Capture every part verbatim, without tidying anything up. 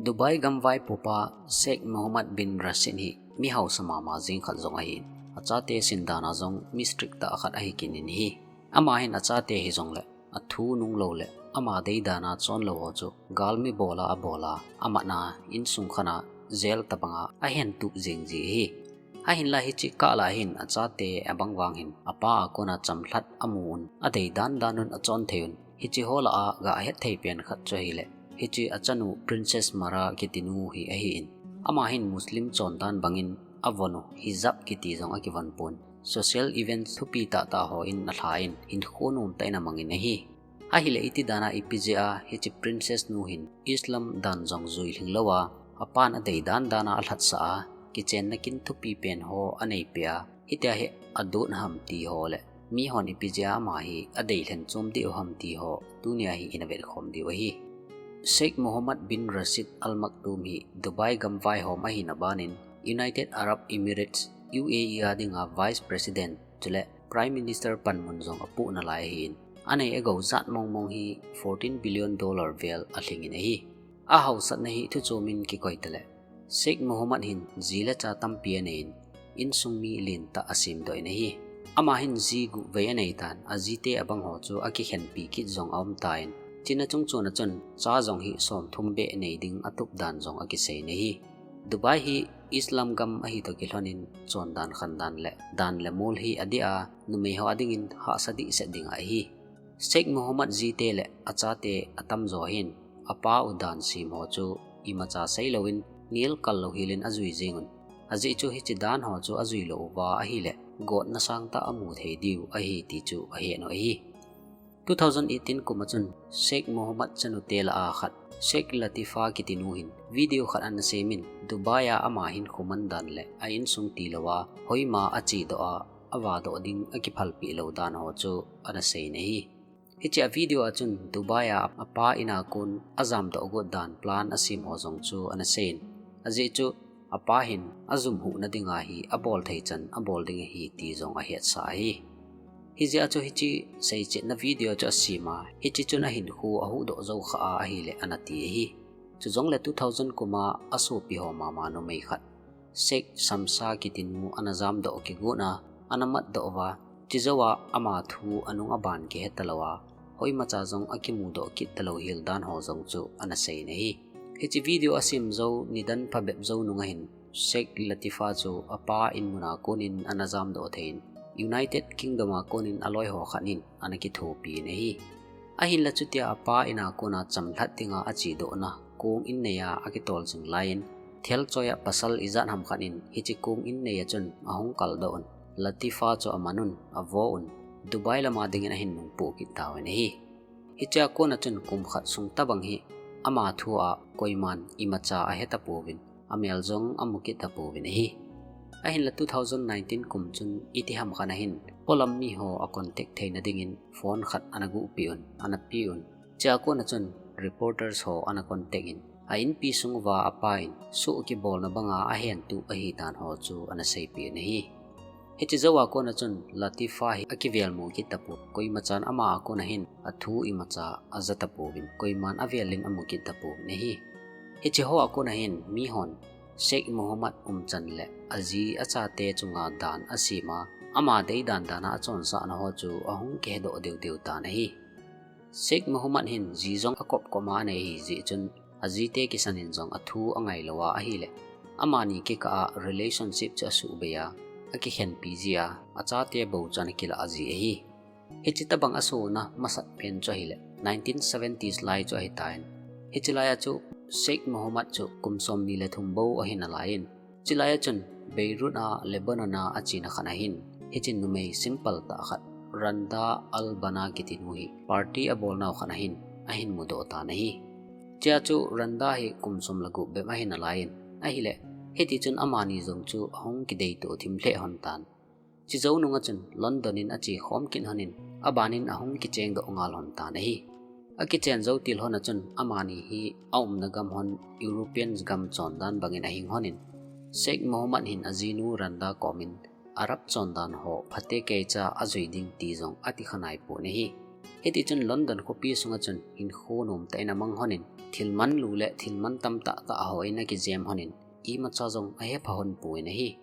Dubai gam vaipopa Sheikh Mohammed bin Rashid hi mi hausa mama jeng khat jong ahin, achate sindan a jong mi strict tah khat ahi kit in ahi. Ama hin achate hijongle athu nunglou le ama deidan a chonlou ho chu galmi bol a abol a, amatna insung khat a jail tabang a ahen tup jeng ji ahi. Ahinla hiche kah lah a hin achate abang vang hin apa a kona chamlhat amu un, adei dan dan un achon thei un. Hiche ho lah a gah het thei pen khat chu ahile, hiche achanu Princess Mara kiti nu hi ahin. Ama hin Muslim chondan bangin avon u hijab kiti jong akivon pon, social events thupi tah tah ho in alha in, hinkho nom tah in amangin ahi. Ahile iti dan a ipi jeh a hiche Princess nu hin Islam dan jong jui lhing lou a, apan adei dan dan a alhatsah a, kichenna kin thupi pen ho aneipeh a, hitia hi adon ham ti ho le mihon ipi jeh a ama hi adei lhen chom diu ham ti ho tunia hi ina vetkhom diu ahi. Sheikh Mohammed bin Rashid Al Maktoum hi Dubai gam vaihom ahina banin United Arab Emirates, U A E a dinga Vice President chule Prime Minister panmun jong apoh nalai ahin, anei agou jat mong mong hi fourteen billion dollar vel alhingin ahi. Ahaosatna hi thuchom in kikoi tale, Sheikh Mohammed hin ji le cha tampi anei in, insung mi lentah asemdoh in ahi. Ama hin ji gup vei anei tan, ajite abang ho chu akikhenpi kit jong aum tan, china chungchon a chun cha jong hi somthum beh nei ding atup dan jong akisei in ahi. Dubai hi Islam gam ahi toh kilhon in chondan khandan le dan le mol hi adih a, numei ho adingin hahsa dehset ding ahi. Sheikh Mohammed jite le achate atamjo hin apa u dan sem ho chu imacha seilou in, nel kal lou hel in ajui jeng un. Ajeh chu hiche dan ho chu ajui lou uva ahile gotna sangtah amu thei diu ahi ti chu ahet u ahi. Two thousand eighteen kum a chun Sheikh Mohammed chanute lah a khat Sheikh Latifa kiti nu hin video khat ana sem in, Dubai a ama hinkho man dan le a insung tilou a hoima achedoh a, avadoh ding akiphalpeh lou dan ho chu ana sei in ahi. Hiche a video a chun Dubai a apa in a kon ajamdoh got dan plan asem ho jong chu ana sei in, ajeh chu apa hin ajum huhna dinga hi abol thei chan abol ding ahi ti jong ahetsah ahi. Hijeh a chu hiche seichetna video chu asem a, hiche chun ahinkho ahuhdoh jou kha a ahile ana ti ahi. Chujongle two thousand kum a asopi ho mama numei khat Sheikh Shamsa kiti nu ana jamdoh kigot a, ana matdoh uva, chujou a ama thu anung aban kihe talou a, hoimacha jong akimudoh kit talou hel dan ho jong chu ana sei in ahi. Hiche video asem jou nidan phabep jou nung ahin Sheikh Latifa chu apa in mun a kon in ana jamdoh thei in, United Kingdom a kon in aloi ho khat in ana kithopi in ahi. Ahinla chutia apa in a kon a chamlhat dinga achedohna kong in nei a akitol jing lai in, thelchoi a pasal ijat ham khat in hiche kong in nei a chun ahung kaldoh un, Latifa chu aman un, avo un, Dubai lam a dingin ahin nungpoh kit tauvin ahi. Hichea kon a chun kum khat sung tabang hi ama thu a koiman imacha ahe tapouvin, amel jong amu kit tapouvin ahi. Ahinla two thousand nineteen kum chun iti ham khat a hin polam mi ho a contact theina dingin phone khat ana guhpeh un, ana pe un. Chea kon a chun reporters ho ana contact in, a inpi sung uva apa in soh kibolna banga ahen tup ahi dan ho chu ana seipeh in ahi. Hiche jou a kon a chun Latifa hi akivel mu kit tapon, koimachan ama a kon a hin athu imacha aja tapouvin, koiman avel in amu kit tapouvin ahi. Hiche ho a kon a hin mihon Sheikh Mohammed umchan le aji achate chunga dan asem a, ama deidan dan a achonsahna ho chu ahung kihedoh deu deu tan ahi. Sheikh Mohammed hin ji jong akop kop a anei ahi jeh chun, ajite kisan in jong athu angai lou a ahile, amani kikah a relationship chu asuhbei a, akikhenpi ji a, achate bou chu ana kilah ji ahi. Hiche tabang asohna masat pen chu ahile nineteen seventies lai chu ahitan, hiche lai a chu Sheikh Mohammed chu kum somni le thum bou ahi nalai in, chulai a chun Beirut a Lebanon a achena khat a hin, hiche numei simple tah khat Randa Al Bana kiti nu hi party abolnau khat a hin ahin mudoh tan ahi. Chea chu Randa hi kum som le gup bep ahi nalai in, ahile hiti chun amani jong chu ahung kideitoh thim lheh lhon tan. Chujou nung a chun London in ache khom kit lhon in, aban in ahung kichengdoh ngal lhon tan ahi. Akichen jou til lhon a chun amani hi aumna gam lhon European gam chondan bangin ahing lhon in, Sheikh Mohammed hin ajinu Randa kom in Arab chondan ho phatecha ajui ding ti jong ati kha naipon ahi. Hiti chun London khopi sunga chun hinkho nom tah in amang lhonin, thil manlu le thil mantam tahtah ho in akijem lhonin, imacha jong ahepha lhon pon ahi.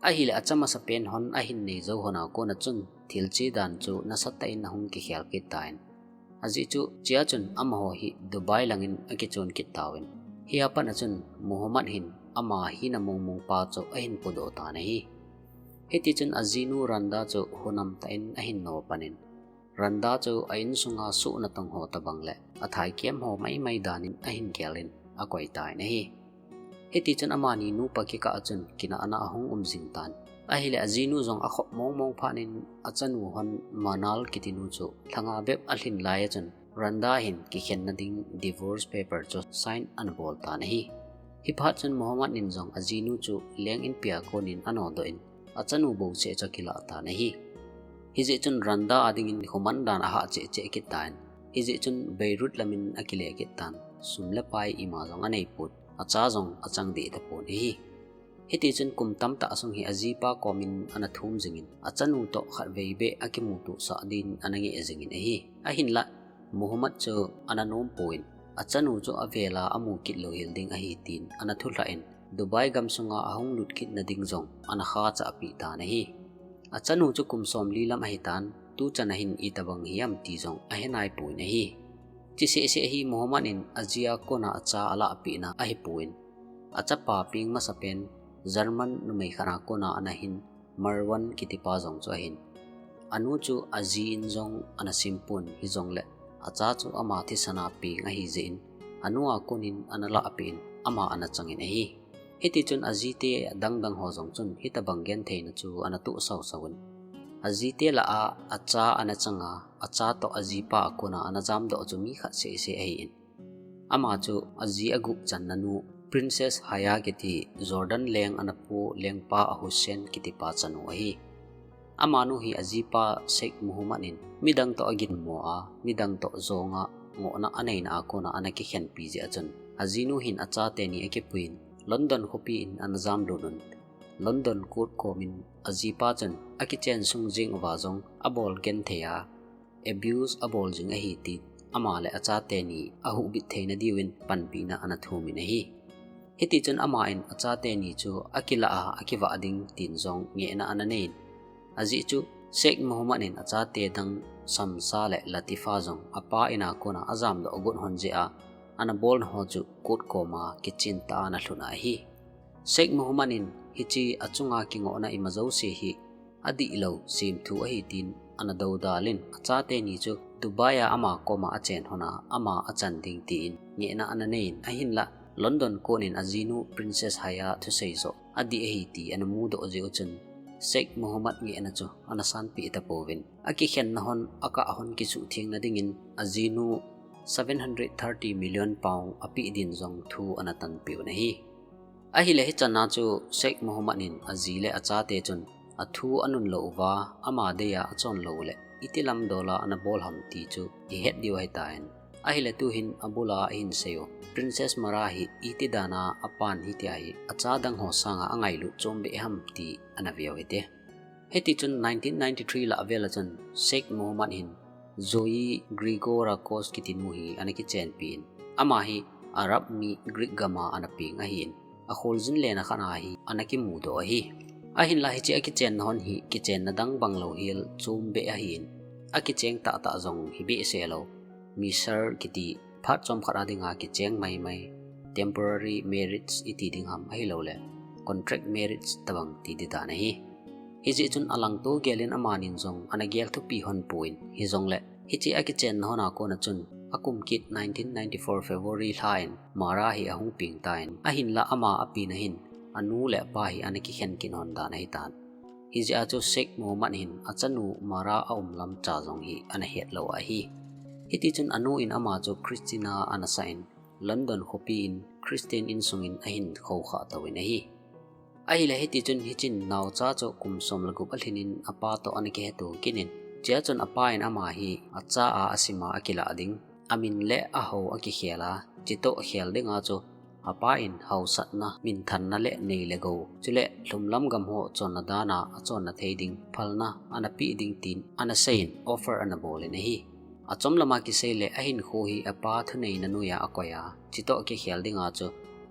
Ahile acha masapen lhon ahin nei jou lhon a kona chun thil che dan chu nasatah in ahung kikhel kit tan. Ajeh chu hichea chun amaho hi Dubai langin akichon kit tauvin. Hia pat a chun Muhammad hin ama hina mongmong pa chu ahin podoh tan ahi. Hiti chun ajinu Randa chu hunam tah in ahin nopanin, Randa chu a insunga soh natong ho tobang le athaikem ho maimai danin ahin gelin akoi tan ahi. Hiti chun amani nupa kikah a chun kinahna ahung um jing tan. Ahile ajinu jong akhop mongmong phat in achanu lhon Manal kiti nu chu lha nga bep alhin lai a chun Randa hin kikhenna ding divorce paper chu sign ana bol tan ahi. Hiphat chun Muhammad in jong ajinu chu leng inpi a konin anodoh in achanu bou cheh chu akilah tan ahi. Hijeh chun Randa a dingin nikho man dan ahah cheh cheh kit tan. Hijeh chun Beirut lamin akile kit tan. Sum le pai ima jong aneipon, acha jong achang deh tapon ahi. Hiti chun kum tamtah sung hi ajipa komin ana thum jingin, achanu toh khatvei beh akimuto sah din ana ngeh jingin ahi. Ahinlah Muhammad chu ana nom pon, achanu chu avela amu kit louhel ding ahi tin ana thulhah in, Dubai gamsunga ahung lut kitna ding jong ana khachah peh tan ahi. Achanu chu kum somli lam ahitan, tuchan a hin itobang hiam ti jong ahe naipon ahi. Hiche seh seh hi Muhammad in aji a kona acha alahpehna ahipon, achapa peng masapen German numei khat a kona ana hin Marwan kitipa jong chu ahin. Anu chu aji in jong ana simpon hijongle, acha chu ama thisan a peng ahijeh in, anu a konin ana lahpeh in, ama ana changin ahi. Hiti chun ajite adangdang ho jong chun hitobang gentheina chu ana toh sausau in, ajite lah a acha ana changa, acha toh ajipa a kona ana jamdoh chu mi khat seh seh ahin. Ama chu aji aguh channa nu Princess Haya kiti Jordan leng ana pu lengpa a Hussein kitipa chanu ahi. Amanu hi ajipa Sheikh Muhammad in midang toh aginmo a, midang toh jonga ngohna aneina a kona ana kikhenpi jeh a chun, ajinu hin acha teni akipuiyin London khopi in ana jamlut un, London court komin ajipa chun akichen sung jeng uva jong abol genthei a, abuse abol jing ahi tin, ama le acha teni ahuhbit theina diuvin panpina ana thumin ahi. Hiti chun ama in acha teni chu akilah a akivah ding tin jong ngehna ana neiyin. Ajeh chu Sheikh Muhammad in achate dang Shamsa le Latifa jong apa in a kona ajamdoh agot lhon jeh a, ana bolna ho chu court koma kichen tah a ana lhun ahi. Sheikh Muhammad in hiche achunga kingohna ima jouse hi adihlou semthu ahi tin ana dodal in, acha teni chu Dubai a ama koma achen lhon a ama achan ding tin ngehna ana neiyin, ahinlah London court in ajinu Princess Haya thusei joh adih ahi ti ana mudoh jeh u chun Sheikh Muhammad ngehna chu ana sanpeh tapouvin, akikhenna lhon akah lhon kisuhthengna dingin ajinu seven hundred thirty million pound apeh din jong thu ana tanpeh un ahi. Ahile hichan a chu Sheikh Muhammad in aji le achate chun athu anunlou uva, ama dei a achon lou uleh iti lam dol a ana bol ham ti chu ihet diu ahitan. Ahile tuhin abul a ahin sei u Princess Mara hi iti dan a apan hitia hi acha dang ho sanga angailut chom beh ham ti ana ve u hite. Hiti chun nineteen ninety-three lah vel a chun Sheikh Muhammad hin Zoe Grigorakos kiti nu hi ana kichenpi in, ama hi Arab mi Greek gam a ana peng ahin, akholjin lena khat a hi ana kimudoh ahi. Ahinlah hiche akichenna lhon hi kichenna dang bang louhel chom beh ahin, akicheng tahtah jong hi behseh lou, misr kiti phat chomkhat a dinga kicheng maimai, temporary marriage iti ding ham ahilouleh contract marriage tobang ti ding dan ahi. Hijeh chun alangto gel in amanin jong ana gel thupi lhon pon, hijongleh hiche akichenna lhon a kon a chun akum kit nineteen ninety-four February lha in Mara hi ahung peng tan, ahinlah ama apena hin anu le apa hi ana kikhen kit lhon dan ahitan. Hijeh a chu Sheikh Muhammad hin achanu Mara aum lamcha jong hi ana het lou ahi. Hiti chun anu in ama chu Christian a ana sah in, London khopi in Christian insung in ahin khoukhah touvin ahi. Ahileh hiti chun hiche in naocha chu kum som le gup alhin in apa toh ana kiheto kit in, chea chun apa in ama hi acha a asim a akilah ding, amin le aho akikhel a, chutoh khel ding a chu apa in haosatna, minthanna le nei le gou, chule lhumlam gam ho chonna dan a achonna thei ding phalna ana pe ding tin ana sei in offer ana bol in ahi. Achom lama kisei le ahinkho hi apa thuneina noiya akoi a, chutoh kikhel dinga chu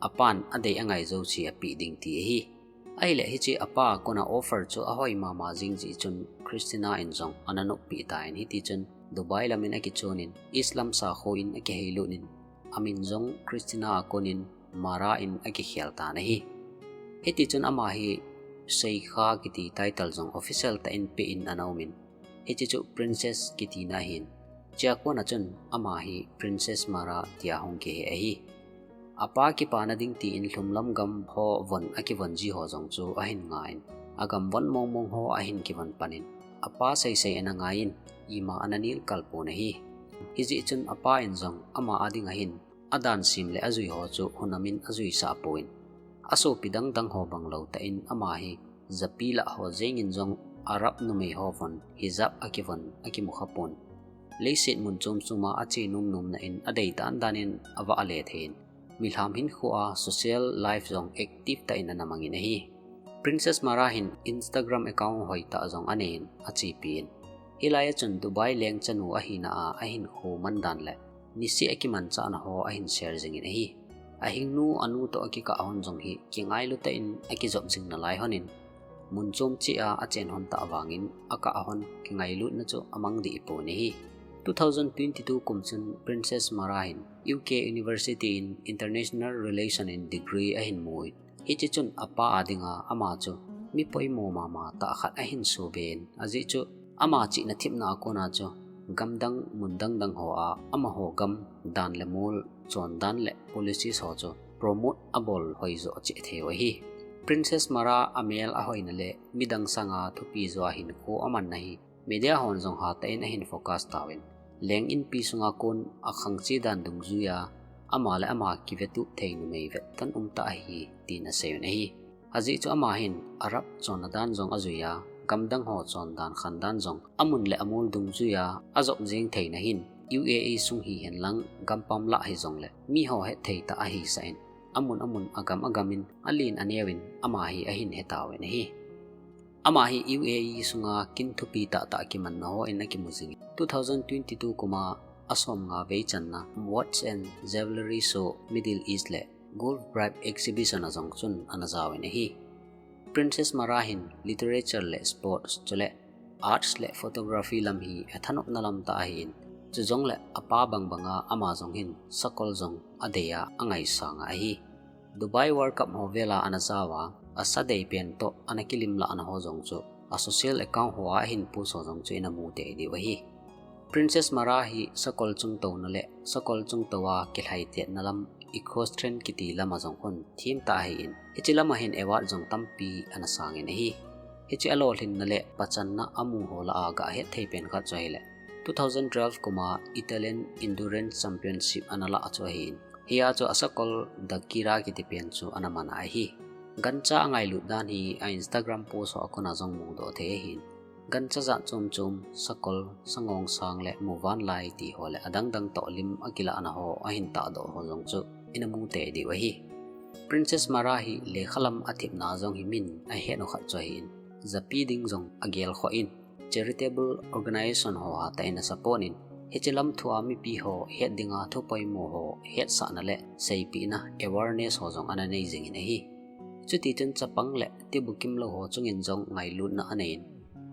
apan adei angai jouse apeh ding ti ahi. Ahile hiche apa a kona offer chu ahoi mama jing jeh chun Christina in jong ana noppeh tan, hiti chun Dubai lamin akichonin East lam sakho in akiheilut in, amin jong Christina a konin Mara in akikhel tan ahi. Hiti chun ama hi Sheikha kiti title jong official tah in pe in ana umin, hiche chu Princess kitina ahin, chua kona chun ama hi Princess Mara tia hung kihe ahi. Apa kipana ding tin lhumlam gam ho von akivon ji ho jong chu ahin ngan, agam von mong mong ho ahin kivon panin, apa seisei ana ngaiyin, ima ana nilkal pon ahi. Hijeh chun apa in jong ama a dinga hin adan sem le ajui ho chu hunamin ajuisah pon, asopi dang dang ho bang lou tah in ama hi japi lah ho jengin jong Arab numei ho von hijab akivon akimu khapon, leiset mun chom chom a ache nom nom na in adei dan dan in avah le thei in, milham hinkho a social life jong active tah in ana mangin ahi. Princess Mara hin Instagram account hoitah jong anei in achepi in, hilai a chun Dubai leng chanu ahina a ahinkho man dan le niseh a kimanchahna ho ahin share jingin ahi. Ahingnu anu toh akikah hon jong hi kingailu tah in akijop jing nalai hon in, mun chom cheh a achen hon tah vangin akah hon kingailutna chu amang deh pon ahi. Two thousand twenty-two kum chun Princess Mara hin U K University in International Relation in degree ahin mu in, hiche chun apa a dinga ama chu mi poimo mama tah khat ahin soh ben, ajeh chu ama chihna themna a kona chu gam dang mun dang dang ho a amaho gam dan le mol, chondan le policies ho chu promote abol hoijo cheh thei u ahi. Princess Mara amel ahoina le midang sanga thupi jo a hinkho amanna hi media hon jong hatah in ahin focus tauvin, leng inpi sunga kon akhang che dan dungjuiya ama le ama kivetup thei numei vetton umtah ahi tin aseiyun ahi. Ajeh chu ama hin Arab chonna dan jong ajuiya, gamdang ho chondan khandan jong amun le amol dungjuiya ajop jeng theina hin U A E sung hihen lang gampam lah hijongle miho hetthei tah ahisah in, amun amun agam agam in alen aneo in ama hi ahin hetauvin ahi. Ama hi U A E sunga kin thupi tahtah kimanna hon akimu jingin, two thousand twenty-two kuma asomnga vei channa Watch and Jewellery Show Middle East le Gulf Bribe Exhibition a jong chun ana jaovin ahi. Princess Mara hin literature le sports chule arts le photography lam hi athanopna lam tah ahin, chujongle apa bangbanga ama jong hin sakol jong adeiya angaisanga ahi. Dubai World Cup ho vela ana jaova, asa deipen toh ana kilimlahna ho jong chu a social account hoa ahin post ho jong chu inamu tei diu ahi. Princess Mara hi sakol chungtouna le sakol chungtouva kilhaitetna lam equestrian kiti lama jong hung themtah ahin, hiche lama hin award jong tampi ana sangin ahi. Hiche alolhinna le pachanna amu ho lah a gahet thei pen khat chu ahile, two thousand twelve kuma Italian Endurance Championship ana lah chu ahin, hia chu asakol Dagirah kiti pen chu ana mana ahi. Gancha angailut dan hi a Instagram post hoa kona jong mudoh thei ahin, gancha jat chom chom, sakol, sangongsang le muvanlai ti ho le adangdang toh lim akilahna ho ahin tahdoh ho jong chu inamu tei diu ahi. Princess Mara hi lekhalam athepna jong hi min ahet u khat chu ahin, japi ding jong agelkhoh in, charitable organization ho hatah in asupport in, hiche lam thua mipi ho het dinga thupoimo ho hetsahna le seipehna, awareness ho jong ana nei jingin ahi. Chutichun chapang le tibukimlou ho chungin jong ngailutna anei in,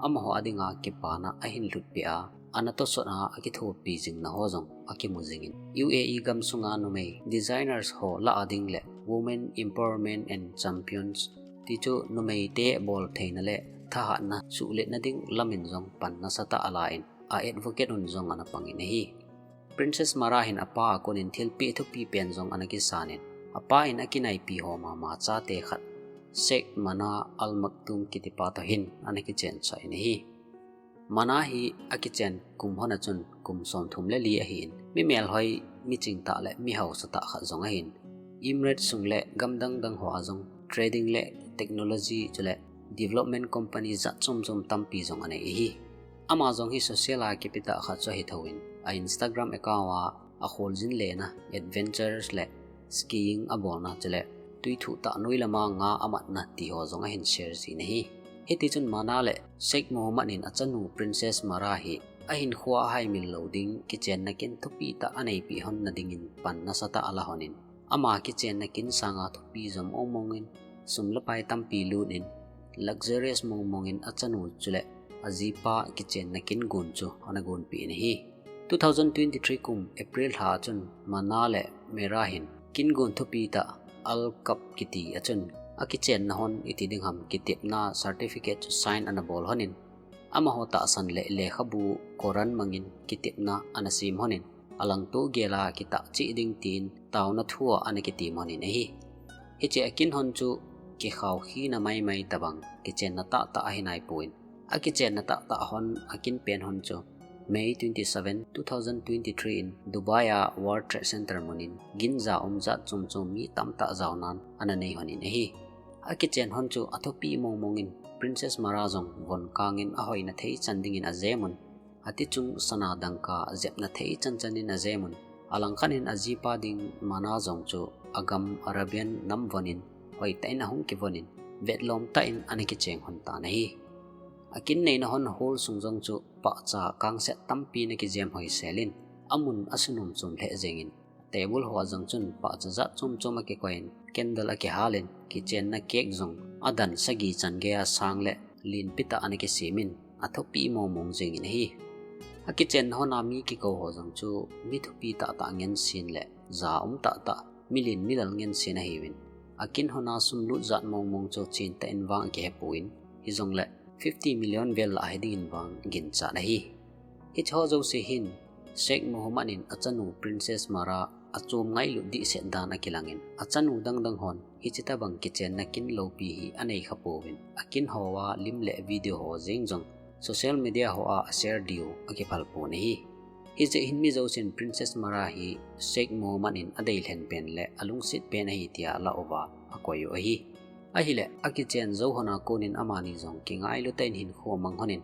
amaho a dinga kipana ahin lhutpeh a, ana tosot a akithopi jingna ho jong akimu jingin, U A E gamsunga numei designers ho lah a ding le Women Empowerment and Champions tichu numeite boltheina le thahatna suhletna ding lamin jong pan nasatah alan, a advocate un jong ana pangin ahi. Princess Mara hin apa a konin thilpeh thupi pen jong ana kisanin, apa in akinaipi ho mama chate khat Sheikh Mana Al Maktoum kitipa toh hin ana kichensah in ahi. Mana hi akichen kum hon a chun kum somthum le li ahin, mi melhoi, michingtah le mihaosatah khat jong ahin, Emirates sung le gamdang dang hoa jong trading le technology chule development company jat chom chom tampi jong anei ahi. Ama jong hi social a kipetah khat chu ahithouvin, a Instagram account a akholjin lena, adventures le skiing abolna chule twithuh tah noi lama nga amatna ti ho jong ahin share jin ahi. Hitichun Mana le Sheikh Mohammed in achanu Princess Mara hi ahinkhoa ahaimil lou ding kichenna kin thupi tah aneipi hon nadingin pan nasatah ala honin, ama kichenna kin sanga thupi jom mong mongin, sum le pai tampi lut in, luxurious mong mongin achanu chule ajipa kichenna kin gon chu ana gonpeh in ahi. Two thousand twenty-three kum April lha chun Mana le Mera hin kin gon thupi tah Al Kap kiti a chun akichenna hon iti ding ham kitepna certificate chu sign ana bol honin, amaho tahsan le lekhabu Koran mangin kitepna ana sem honin, alangto gela kitah cheh ding tin taona thua ana kitem honin ahi. Hiche akin hon chu kikhao khina maimai tabang kichenna tahtah ahi naipon, akichenna tahtah hon akin pen hon chu May twenty-seven, two thousand twenty-three in Dubai a World Trade Center munin ginja um jat chom chom mi tamtah jaonan ana nei honin ahi. Akichen hon chu athupi mong mongin Princess Mara jong von kangin ahoina thei chan dingin ajemun, ati chung sana dangka jepna thei chan chanin ajemun, alangkhat in ajipa ding Mana jong chu agam Arabian nam vonin hoitah in ahung kivonin, vetlom tah in ana kicheng hon tan ahi. Akin neina hon hall sung jong chu pahcha kangset tampi ana kijem hoiselin, amun asunom chom lheh jengin, table hoa jong chun pahcha jat chom chom akikoiyin, candle akihalin, kichenna cake jong adan sagi chan geiya sang le lenpi tah ana kisemin, athupi mong mong jengin ahi. Akichenna hona mi kikou ho jong chu mi thupi tahtah ngensen le ja um tahtah, milen milal ngensen ahiuvin, akin hona sum lut jat mong mong chu chentah in vang akihepon, hijongle fifty million vel lah ahi dingin vang ginchat ahi. Hicheho jouse hin Sheikh Mohammed in achanu Princess Mara achom ngailut dihset dan akilangin, achanu dangdang hon hiche tobang kichenna kin loupi hi anei khapouvin, akin hoa lim le video ho jeng jong social media hoa ashare diu akiphal pon ahi. Hijeh hin mi jousen Princess Mara hi Sheikh Mohammed in adeilhen pen le alungset pen ahi tia lah uva akoi u ahi. Ahile, akichen jou hona konin amani jong kingailutah in hinkho amang honin,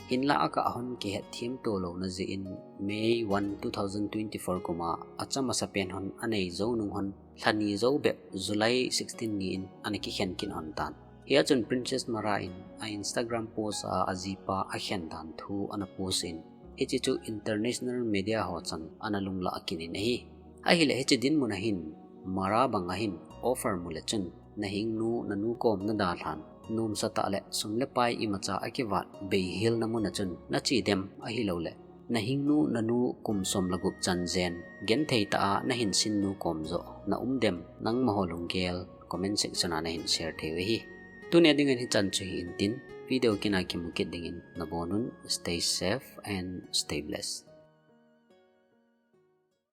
hinlah akah hon kihetthem to louna jeh in May one, two thousand twenty-four kuma acha masapen hon anei jou nung hon lhani jou bep July sixteen ni in ana kikhen kit hon tan. Hia chun Princess Mara in a Instagram post a ajipa akhen dan thu ana post in, hiche chu international media ho chan ana lunglah kit in ahi. Ahile hiche dinmun ahin Mara banga hin offer mule chun, nahingnu nanu kom nadalhan, nomsatah le sum le pai imacha akivat beihilna muna chun nache dem ahiloule nahingnu nanu kum som le gup chan jen genthei tah a nahinsinnu kom joh naum dem, nangmaho lunggel comment section a nahin share theiu ahi. Tunia dingin hichan chu hi intin, video kina kimu kit dingin nabonun, stay safe and stay blessed.